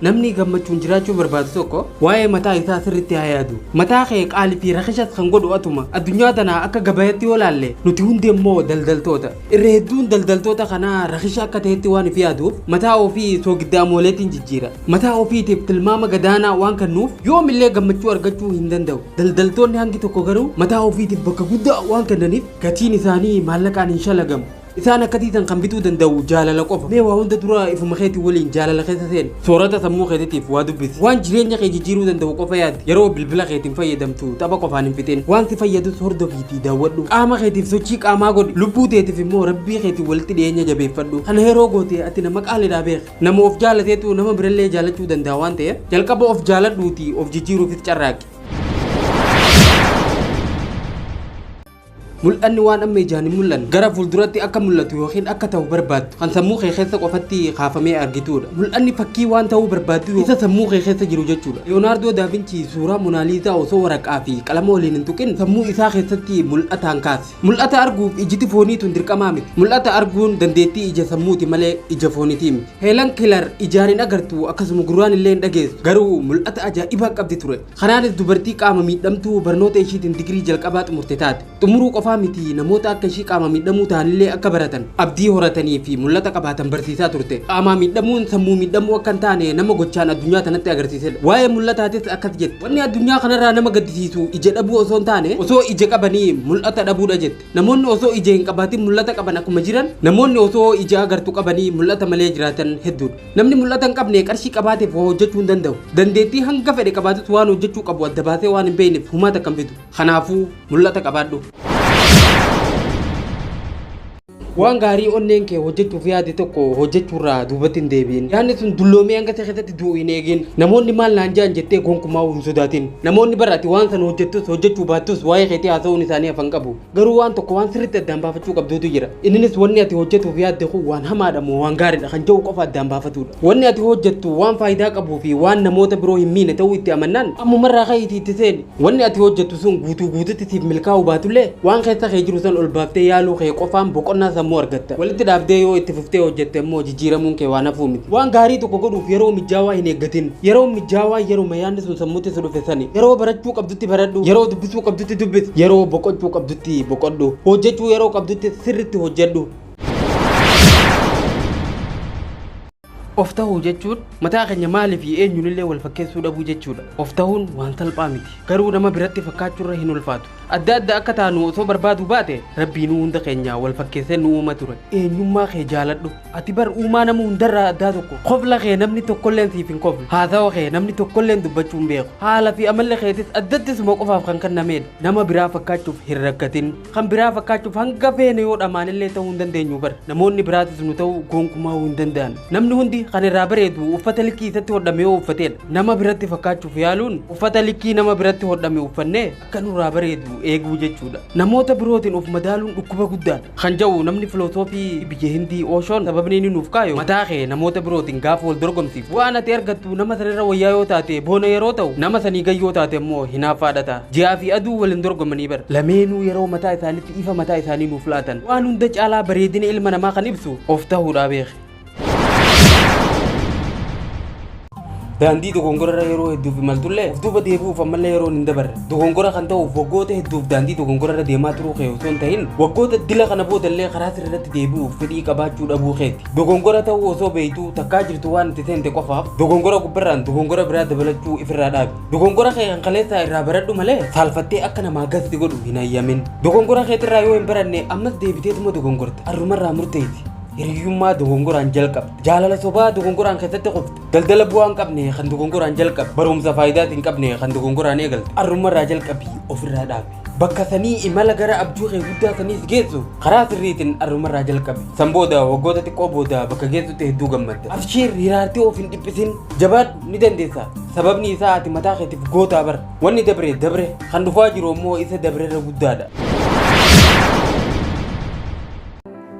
Namni gammachuun jiraachuu barbaadu tokko waa'ee mataa isaa sirriitti haa yaadu. Mataa kee qaalii fi rakishas kan godhu atuma. Addunyaa tana akka gabayatti yoo laalle nuti hundi immoo daldaltoota. Irra hedduun daldaltoota kanaa rakisha akka ta'etti waan if yaaduuf mataa ofii soogiddaa mooleetiin jijjiira. Mataa ofiitiif tilmaama gadaanaa waan kennuuf yoomillee gammachuu argachuu hin danda'u. Daldaltoonni hangi tokko garuu mataa ofiitiif bakka guddaa waan kennaniif gatiin isaanii maallaqaan hin shalagamu. Isaan akkasiisan kan bituu danda'u jaalala qofa. Mee waa hunda dura ifuma keetii waliin jaalala keessa seeni. Soorata sammuu keetiitiif waa dubbisi. Waan jireenya kee jijjiiruu danda'u qofa yaadi. Yeroo bilbila keetiin fayyadamtu tapha qofaan hin fixin. Waan si fayyadus hordofiitii daawwadhu. Qaama keetiif sochii qaamaa godhi. Lubbuu teetiif immoo rabbii keetiin walitti dhiyeenya jabeeffadhu. Kana yeroo goote ati nama qaaliidhaa beeki. Nama of jaalateetu nama birallee jaalachuu danda'a waan ta'eef jalqaba of jaaladhuutii of jijjiiruufis carraaqi. Mul'anni waan amma ijaan hin mul'anne gara fuulduratti akka mul'atu yookiin akka ta'u barbaaddu kan sammuu kee keessa qofatti kaafamee argitudha. Mul'anni fakkii waan ta'uu barbaaddu isa sammuu kee keessa jiru jechuudha. Leeyonaardoo Daavinchii suuraa Monaaliizaa osoo waraqaa fi qalama waliin hin tuqin sammuu isaa keessatti mul'ataan kaase. Mul'ata arguuf ijiti foonii tun dirqamaa miti. Mul'ata arguun dandeettii ija sammuuti malee ija foonitii miti. Heelan Keelar ijaan hin agartu akkasuma gurraan illee hin dhageessu. Garuu mul'ata ajaa'ibaa qabdi ture. Kanaanis dubartii qaama miidhamtuu barnoota ishiitiin digirii jalqabaa xumurte taate. Xumuruu qofaa miti namoota akka ishii qaama miidhamuu ta'anillee akka baratan, abdii horatanii fi mul'ata qabaatan barsiisaa turte. Qaamaa miidhamuun sammuu miidhamuu akka hin taane nama gochaan addunyaa tanatti agarsiisedha. Waa'ee mul'ataatis akkas jette. Wanni addunyaa kanarraa nama gaddisiisu ija dhabuu osoo hin taane osoo ija qabanii mul'ata dhabuudha jette. Namoonni osoo ija hin qabaatin mul'ata qaban akkuma jiran, namoonni osoo ija agartu qabanii mul'ata malee jiraatan hedduudha. Namni mul'ata hin qabne qarshii qabaateef waa hojjechuu hin danda'u. Dandeettii hanga fedhe qabaatus waan hojjechuu qabu adda baasee waan hin beekneef humaa takka hin fidu. Kanaafuu mul'ata qabaadhu. Waan gaarii onneen kee hojjechuuf yaade tokko hojjechuurraa duubatti hin deebi'in. Yaadni sun dulloomee hanga si keessatti du'u hin eegin. Namoonni maal naan jedhan jettee gonkumaa hin sodaatin. Namoonni bara ati waan sana hojjettus hojjechuu baattus waa'ee keetii haasa'uun isaanii hafan qabu. Garuu waan tokko waan sirriitti addaan baafachuu qabduutu jira. Inninis wanni ati hojjetuuf yaadde kun waan hamaadha moo waan gaariidha kan jedhu qofa addaan baafatudha. Wanni ati hojjettu waan faayidaa qabuu fi waan namoota biroo hin miine ta'uu itti amannaan ammumarraa ka'iitii itti seeni. Wanni ati hojjettu sun guutuu guututti siif milkaa'uu baatullee waan keessa kee jiru san ol baaftee yaaluu kee qofaan boqonnaa sammuu argatta. Walitti dhaabdee yoo itti fuftee hojjette immoo jijjiiramuun kee waan hafuu miti. Waan gaarii tokko godhuuf yeroo mijaawaa hin eeggatin. Yeroo mijaawaa yeruma yaadni sun sammuutti si dhufe sani. Yeroo barachuu qabdutti baradhu. Yeroo dubbisuu qabdutti dubbisi. Yeroo boqochuu qabdutti boqodhu. Hojjechuu yeroo qabdutti sirritti hojjedhu. Of ta'uu jechuun mataa keenya maalii fi eenyuun illee wal fakkeessuu dhabuu jechuudha. Of ta'uun waan salphaa miti. Garuu nama biratti fakkaachuurra hin ulfaatu. Adda adda akka taanu osoo barbaadu baate rabbiinuu hunda keenya wal fakkeessee nu uuma ture. Eenyummaa kee jaaladhu. Ati bar uumaa nama hundarraa addaa tokko. Kofla kee namni tokkolleen siif hin koflu. Haasawa kee namni tokkolleen dubbachuu hin beeku. Haala fi amalli keetis addatti suma qofaaf kan kennameedha. Nama biraa fakkaachuuf hin rakkatin. Kan biraa fakkaachuuf hanga feene yoo dhamaanillee ta'uu hin dandeenyu bar. Namoonni biraatis nu ta'uu gonkumaa hin danda'an. Namni hundi kan irraa bareedu uffata likkii isatti hodhame yoo uffateedha. Nama biratti fakkaachuuf yaaluun uffata likkii nama biratti hodhame uffannee akka nurraa bareedu eeguu jechuudha. Namoota birootiin of madaaluun dhukkuba guddaadha. Kan jedhu namni filosoofii biyya Hindii Ooshoon sababni inni nuuf kaayu mataa kee namoota birootiin gaafa wal dorgomsiif waan ati argattu nama sanirra wayyaa yoo taate boona yeroo ta'u nama sanii gad yoo taate immoo hinaaffaadha ta'a. Ji'aa fi aduu wal hin dorgomanii bara. Lameenuu yeroo mataa isaaniitti ifa mataa isaanii nuuf laatan. Waan hunda caalaa bareedina ilma namaa kan ibsu of ta'uudhaa beeki. Daandii dogongorarra yeroo hedduuf imaltullee of duuba deebi'uuf ammallee yeroon hin dabarre. Dogongora kan ta'uuf waggoota hedduuf daandii dogongorarra deemaa turuu kee osoo hin ta'in waggoota dila kana boodallee karaa sirriirratti deebi'uuf fedhii qabaachuu dhabuu keeti. Dogongora ta'uu osoo beektuu takkaa jirtu waan itti seente qofaaf dogongora gubbarraan dogongora biraa dabalachuu ifirraa dhaabi. Dogongora kee kan kaleessaa irraa baradhu malee saalfattee akka namaa gasti godhu hin hayyamin. Dogongora keetirraa yoo hin baranne ammas deebiteetuma dogongorta. Arrumarraa murteessi. Hiriyyummaa dogongoraan jalqabde. Jaalala sobaa dogongoraan keessatti qufte. Daldala bu'aa hin qabne kan dogongoraan jalqabe. Barumsa faayidaa hin qabne kan dogongoraan eegalte. Arrumarraa jalqabii ofirraa dhaabi. Bakka sanii imala gara abjuu kee guddaa saniis geessu karaa sirriitiin arrumarraa jalqabi. San booda waggoota xiqqoo booda bakka geessutti hedduu gammadda. Abshiir hiraartee of hin dhiphisin. Jabaadhu ni dandeessa. Sababni isaa ati mataa keetiif gootaa bara. Wanni dabre dabre kan dhufaa jiru immoo isa dabrerra guddaadha.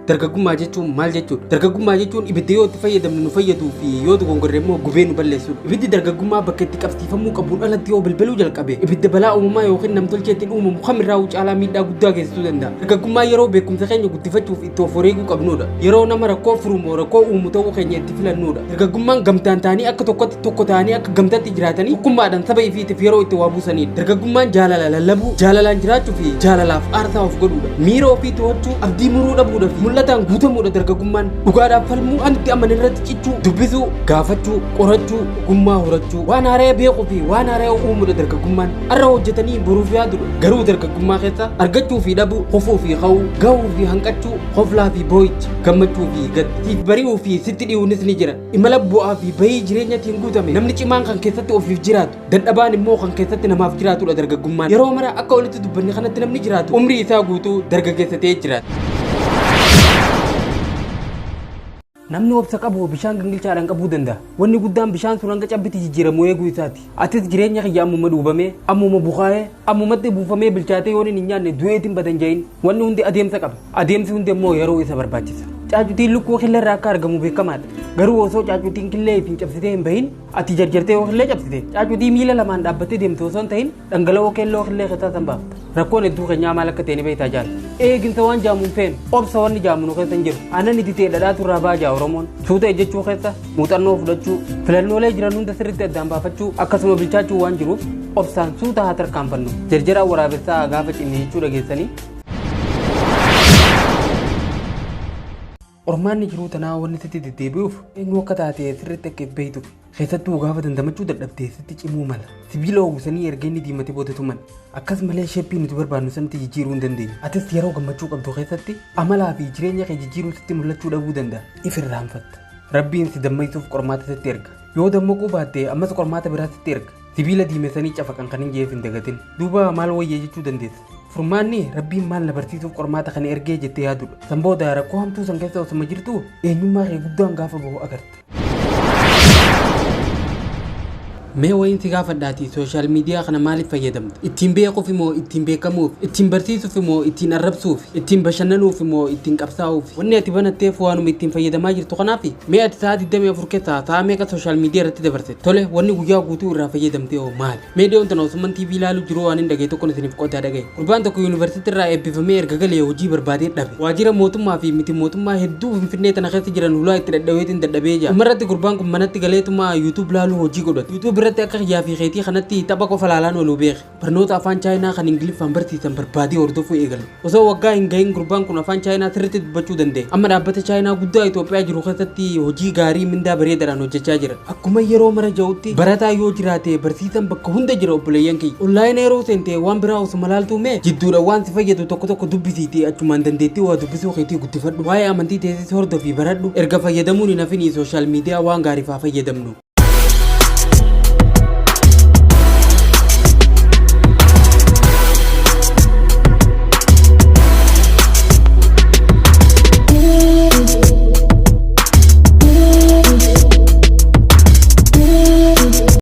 Dargaggummaa jechuun maal jechuudha? Dargaggummaa jechuun ibidda yoo itti fayyadamnu nu fayyaduu fi yoo dogongorre immoo gubee nu balleessudha. Ibiddi dargaggummaa bakka itti qabsiifamuu qabuun alatti yoo bilbiluu jalqabe ibidda balaa uumamaa yookiin namtolcheetiin uumamu kamirraa caalaa miidhaa guddaa geessisuu danda'a. Dargaggummaa yeroo beekumsa keenya guddifachuuf itti of wareeguu qabnudha. Yeroo nama rakkoo furumoo rakkoo uumu ta'uu keenya itti filannudha. Dargaggummaan gamtaan ta'anii akka tokkotti tokko ta'anii akka gamtaatti jiraatanii tokkummaadhaan saba ifiitiif yeroo itti waa buusanidha. Dargaggummaan jaalala lallabuu, jaalalaan jiraachuu fi jaalalaaf aarsaa of godhuudha. Miira ofii to'achuu, abdii muruu dhabuudha fi mul'ataan guutamuudha dargaggummaan. Dhugaadhaaf falmuu, waan itti amanan irratti cichuu, dubbisuu, gaafachuu, qorachuu, ogummaa horachuu, waan haaraa beekuu fi waan haaraa uumuudha dargaggummaan. Har'a hojjetanii boruuf yaaduudha. Garuu dargaggummaa keessa argachuu fi dhabuu, kufuu fi ka'uu, gahuu fi hanqachuu, koflaa fi boo'icha, gammachuu fi gaddi, siif bari'uu fi sitti dhi'uunis ni jira. Imala bu'aa fi bahii jireenyatiin guutame namni cimaan kan keessatti ofiif jiraatu, dadhabaan immoo kan keessatti namaaf jiraatudha dargaggummaan. Yeroo mara akka olitti dubbanne kanatti namni jiraatu umrii isaa guutuu dargaggeessa ta'ee jiraata. Namni obsa qabu bishaan gingilchaadhaan qabuu danda'a. Wanni guddaan bishaan sun hanga cabbitti jijjiiramu eeguu isaati. Atis jireenya kiyya ammuma dhuubamee, ammuma bukaa'ee, ammumatti buufamee bilchaatee yoon hin nyaanne du'eetiin badan jahin. Wanni hundi adeemsa qaba. Adeemsi hundi immoo yeroo isa barbaachisa. Caacutiin lukkuu killee irraa akka argamu beekamaadha. Garuu osoo caacutiin killee ittiin cabsitee hin bahin ati jarjartee yoo killee cabsite caacutii miila lamaan dhaabbattee deemtu osoo hin ta'in dhangala'oo keelloo killee keessaa san baafta. Rakkoon hedduu keenyaa maal akka ta'e ni beektaa jaal. Eeginsa waan jaamuun feenu obsa wanni jaamu nu keessa hin jiru. Aannan itti ta'e dhadhaatu irraa baajaa Oromoon. Suuta ejjechuu keessa muuxannoo fudhachuu filannoolee jiran hunda sirriitti addaan baafachuu akkasuma bilchaachuu waan jiruuf obsaan suuta haa tarkaanfannu. Jarjaraan waraabessaa gaafa cinne jechuu dhageessanii. Qormaanni jiruu tanaa wanni sitti deddeebi'uuf eenyu akka taate sirriitti akka beektuuf keessattuu gaafa dandamachuu dadhabde sitti cimuu mala. Sibiila uwwisanii erga inni diimate booda tuman akkas malee shape nuti barbaadnu sanatti jijjiiruu hin dandeenyu. Atis yeroo gammachuu qabdu keessatti amalaa fi jireenya kee jijjiiruu sitti mul'achuu dhabuu danda'a. If irraanfatta. Rabbiin si dammaysuuf qormaata sitti erga. Yoo dammaquu baatte ammas qormaata biraa sitti erga. Sibiila diimessanii cafaqan kan hin jeef hin dagatin. Duuba maal wayyee jechuu dandeessa. Furmaanni rabbiin maal na barsiisuuf qormaata kana ergee jettee yaadudha. San booda rakkoo hamtuu san keessa osuma jirtu eenyummaa kee guddaan gaafa bahu agarta. Mee wayiin si gaafadhaatii social media kana maaliif fayyadamta? Ittiin beekuuf moo ittiin beekamuuf? Ittiin barsiisuuf moo ittiin arrabsuuf? Ittiin bashannanuuf moo ittiin qabsaa'uuf? Wanni ati banatteef waanuma ittiin fayyadamaa jirtu kanaafi? Mee ati sa'a 24 keessaa sa'a meeqa social media irratti dabarsite? Tole wanni guyyaa guutuu irraa fayyadamte hoo maali? Mee dhiyoon tana osuman TV ilaaluu jiru waan hin dhagaye tokkon isiniif qodaa dhagaye. Gurbaan tokko yuunivarsiitii irraa eebbifamee erga galee hojii barbaadee dhabe. Waajjira mootummaa fi miti mootummaa hedduu Finfinnee tana keessa jiran hulaa itti dhadhaweetiin dadhabee jira. Dhumarratti gurbaan kun manatti galeetuma YouTube laaluu hojii godhate. YouTube irratti akka kiyyaa fi keetii kanatti tapha qofa laalaan ooluu beeke. Barnoota afaan Chaayinaa kan Ingiliffaan barsiisan barbaadee hordofuu eegale. Osoo waggaa hin gahin gurbaan kun afaan Chaayinaa sirriitti dubbachuu danda'e. Amma dhaabbata Chaayinaa guddaa Itoophiyaa jiru keessatti hojii gaarii mindaa bareedaadhaan hojjechaa jira. Akkuma yeroo mara ja'utti barataa yoo jiraate barsiisan bakka hunda jira obboleeyyan kiyya. Online yeroo seente waan biraa osuma laaltuu mee jidduudha waan si fayyadu tokko tokko dubbisiitii achumaan dandeettii waa dubbisuu keetii guddifadhu. Waa'ee amantii teessis hordofii baradhu. Erga fayyadamuun hin hafinii social media waan gaariif haa fayyadamnu.